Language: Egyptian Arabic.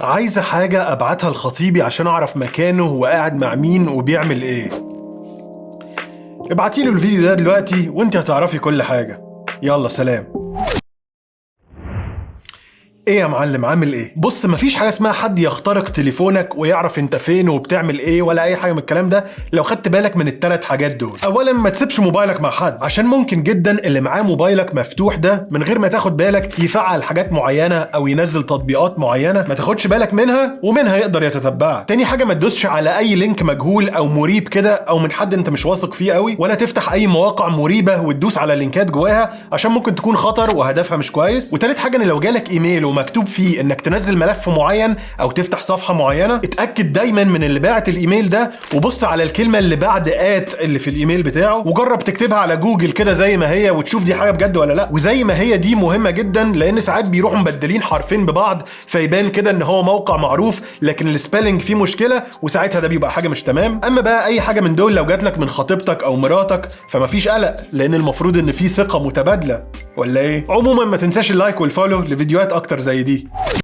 عايزة حاجة أبعتها لخطيبي عشان أعرف مكانه وقاعد مع مين وبيعمل إيه. ابعتيله الفيديو ده دلوقتي وانت هتعرفي كل حاجة. يلا سلام. ايه يا معلم، عامل ايه؟ بص، مفيش حاجة اسمها حد يخترق تليفونك ويعرف انت فين وبتعمل ايه ولا اي حاجة من الكلام ده لو خدت بالك من الثلاث حاجات دول. اولا، ما تسيبش موبايلك مع حد، عشان ممكن جدا اللي معاه موبايلك مفتوح ده من غير ما تاخد بالك يفعل حاجات معينة او ينزل تطبيقات معينة ما تاخدش بالك منها، ومنها يقدر يتتبعك. تاني حاجه، ما تدوسش على اي link مجهول او مريب كده او من حد انت مش واثق فيه قوي، ولا تفتح اي مواقع مريبه وتدوس على لينكات جواها، عشان ممكن تكون خطر وهدفها مش كويس. وتالت حاجه، ان لو جالك ايميل ومكتوب فيه انك تنزل ملف معين او تفتح صفحة معينه، اتاكد دايما من اللي باعت الايميل ده، وبص على الكلمة اللي بعد at اللي في الايميل بتاعه، وجرب تكتبها على جوجل كده زي ما هي وتشوف دي حاجة بجد ولا لا. وزي ما هي دي مهمة جدا، لان ساعات بيروحوا مبدلين حرفين ببعض فيبان كده ان هو موقع معروف لكن ال spelling فيه مشكله، وساعتها ده بيبقى حاجة مش تمام. اما بقى اي حاجة من دول لو جات لك من خطيبتك او مراتك فمفيش قلق، لان المفروض ان في ثقة متبادله، ولا ايه؟ عموما ما تنساش ال like وال follow لفيديوهات اكتر زي دي.